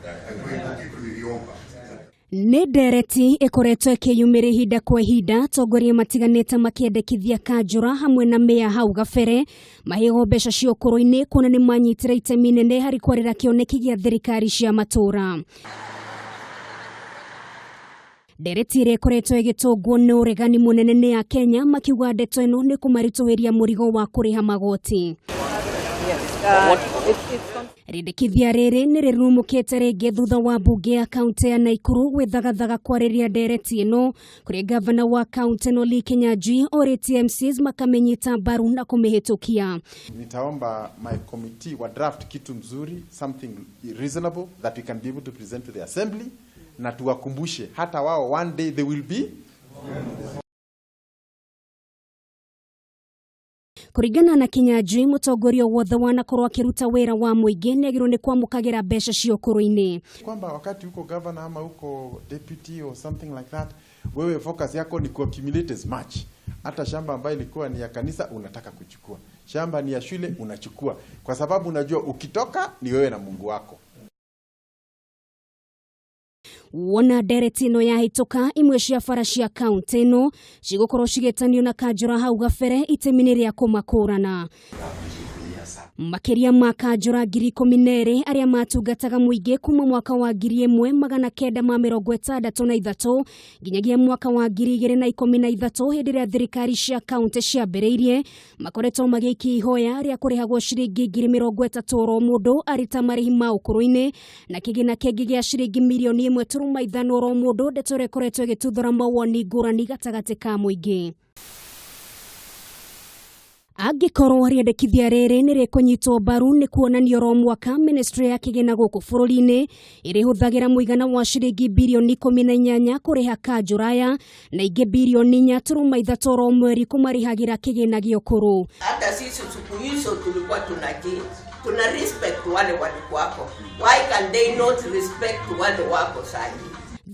Kwa hivyo kitu niliomba Nĩ ndereti ĩkoretwo ĩkĩyumĩria ihinda kwa ihinda, atongoria matiganĩte makĩendekithia kanjũra hamwe na mĩa hau gabere maheo mbeca cia ũkũrũ-inĩ, kuona nĩ manyitire itemi inene harĩ kwarĩra kĩoneki gĩa thirikari cia matũra. Ndereti ĩrĩa ĩkoretwo ĩgĩtũngwo nĩ ũregani mũnene nĩ ya Kenya, makiuga ndeto ĩno nĩ kũmaritũhĩria mũrigo wa kũrĩha magoti. Rĩndĩkithia rĩrĩ nĩ rĩrumũkĩte rĩngĩ thutha wa mbunge ya kaunti ya Naikuru gwĩthagathaga kwarĩria ndereti ĩno, kũrĩa gavana wa kaunti ĩno Lee Kinyanjui orĩtie MCAs makamĩnyita mbaru na kũmĩhĩtũkia. Nitaomba my committee wa draft kitu mzuri, something reasonable that we can be able to present to the assembly, na tuwakumbushe hata wao one day they will be. Kũringana na Kinyanjui, mũtongoria wothe wanakorwo akĩruta wĩra wa mũingĩ nĩ agĩrĩirwo nĩ kwamũkagĩra mbeca cia ũkũrũ-inĩ. Kwamba wakati uko governor ama uko deputy or something like that, wewe focus yako ni kuaccumulate as much. Hata shamba ambayo ilikuwa ni ya kanisa unataka kuchukua, shamba ni ya shule unachukua, kwa sababu unajua ukitoka ni wewe na Mungu wako. Wona ndereti ĩno yahĩtũka, imwe cia bara cia kaunti ĩno cigũkorwo cigĩtanio na kanjũra hau gabere itemi-inĩ rĩa kũmakũrana. Makĩria ma kanjũra 12,000 arĩa matungataga mũingĩ kuma mwaka wa 1963 nginyagia mwaka wa 2013, hĩndĩ ĩrĩa thirikari cia kaunti ciambĩrĩirie, makoretwo magĩikia ihoya rĩa kũrĩhagwo ciringi 30,000 oro mũndũ arĩ ta marĩhi ma ũkũrũ-inĩ, na kĩgĩna kĩngĩ gĩa ciringi mirioni 1.5 oro mũndũ, ndeto ĩrĩa ĩkoretwo ĩgĩtuthũra mawoni ngũrani gatagatĩ ka mũingĩ. Angĩkorwo rĩendekithia rĩrĩ nĩ rĩkũnyitwo mbaru, nĩ kuonania oro mwaka ministry ya kĩgĩna gũkũ bũrũri-inĩ ĩrĩhũthagĩra mũigana wa ciringi birioni 18 kũrĩha kanjũra aya, na ingĩ birioni 4.3 oro mweri kũmarĩhagĩra kĩgĩna gĩa ũkũrũ. Hata sisi siku hizo tulikuwa tuna respect wale walikuwako. Why can they not respect wale wako sahi?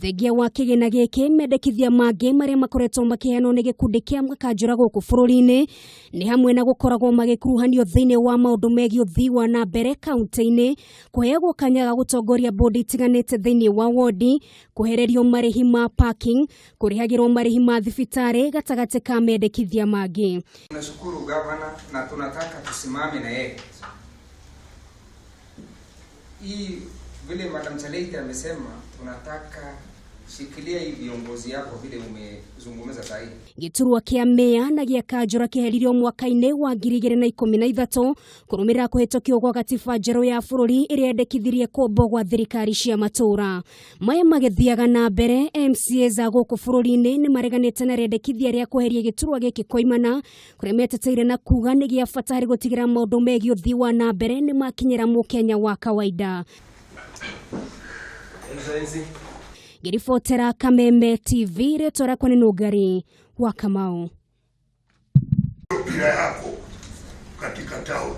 Thengia wa kĩgĩna gĩkĩ, mendekithia mangĩ marĩa makoretwo makĩheanwo nĩ gĩkundi kĩa makanjũra gũkũ bũrũri-inĩ nĩ hamwe na gũkoragwo magĩkuruhanio thĩinĩ wa maũndũ megiĩ ũthii wa na mbere kaunti-inĩ, kũheagwo kanya ga gũtongoria bodi itiganĩte thĩinĩ wa wodi, kũhererio marĩhi ma parking, kũrĩhagĩrwo marĩhi ma thibitarĩ, gatagatĩ ka mendekithia mangĩ. Tunashukuru gavana na tunataka tusimame na yeye. Hii vile Madam Chaleita amesema, tunataka shikilia hii viongozi yako vile umezungumza sahi. Gĩturwa kĩa meya na gĩa kanjũra kĩheririo mwaka-inĩ wa 2013 kũrũmĩrĩra kũhĩtũkio gwa gatiba njerũ ya bũrũri ĩrĩa yendekithirie kũmbwo gwa thirikari cia matũũra. Maya magĩthiaga na mbere, MCAs a gũkũ bũrũri-inĩ nĩ mareganĩte na rĩendekithia rĩa kweheria gĩturwa gĩkĩ koimana, kũrĩa meteteire na kuga nĩ gĩa bata harĩ gũtigĩrĩra maũndũ megiĩ ũthii wa na mbere nĩ makinyĩra mũkenya wa kawaida. Ngĩribotera Kameme TV, rĩtwa rĩakwa nĩ Nũngari wa Kamau. Mpira yako katika town.